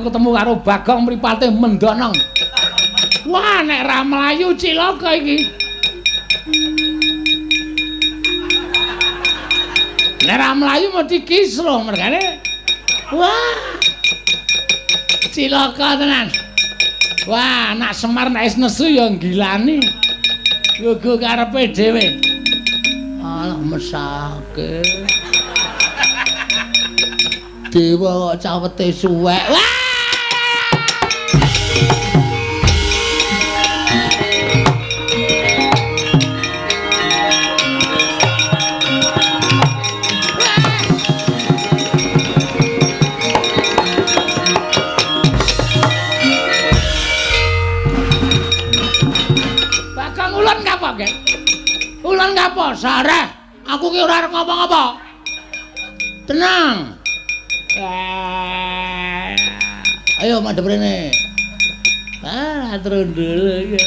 aku ketemu karo Bagong mripate mendonong. Wah, nek ra mlayu cilaka iki. Nek ra mlayu mesti kisruh mergane. Wah. Cilaka tenan. Wah, anak Semar nek wis nesu ya nggilani. Gogo karepe dhewe. Alah mesake. Dewa kok cawete suwek. Wah! Bagong ulun kapok, Gek? Ulun kapok, sareh. Aku ki ora arep ngapa-ngapa. Tenang. Ayo madhep rene. Ah, trundul iki.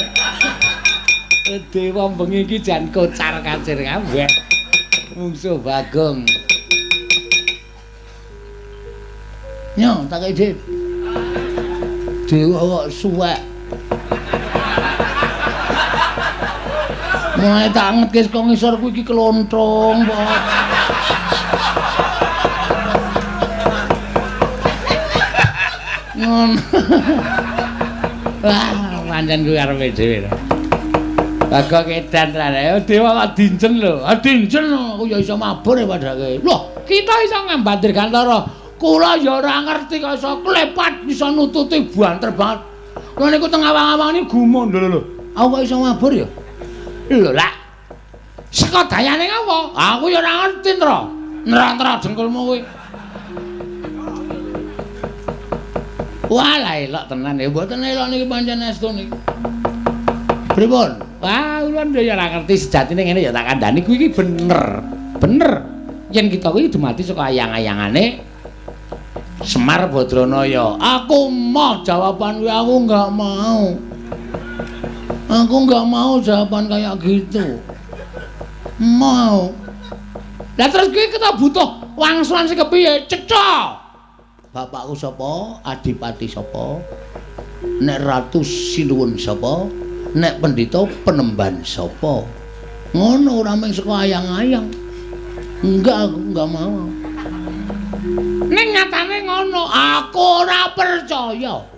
Dewa bengi iki jan kocar-kacir kabeh. Mungsuh Bagong. Nyo, tak kei dit. Dewa kok suwek. Mulai tak angetke saka ngisor kuwi iki klonthong kok. Ngono. Wah, pancen kuwi karepe dhewe. Bagong edan tenan. Ayo dewa kok dinjen lho. Ah dinjen aku ya iso mabur ya padake. Loh, kita iso ngambat Dirgantara. Kula ya ora ngerti kok iso klepat iso nututi banter banget. Kula niku teng awang-awang niku gumun lho lho. Aku kok iso mabur ya? Lho lah. Saka dayane ngapa? Aku ya ora ngerti, Ndra. Nra-nra dengkulmu kuwi. Wah, lah elok tenan ya. Mboten elok niki pancen estu niki. Pripun? Wah, kula ya ora ngerti sejatine ngene ya tak kandhani kuwi iki bener. Bener. Yen kita kuwi dumadi saka ayang-ayangane Semar Badranaya. Aku moh jawaban kuwi, aku enggak mau. Aku enggak mau jawaban kayak gitu. Mau. Lah terus kuwi kita butuh wangsulan sing kepiye? Cetha. Bapakku sapa? Adipati sapa? Nek ratu sinuwun sapa? Nek pendhita penemban sapa? Ngono ora mung saka ayang-ayang. Enggak, aku enggak mau. Ning nyatane ngono, aku ora percaya.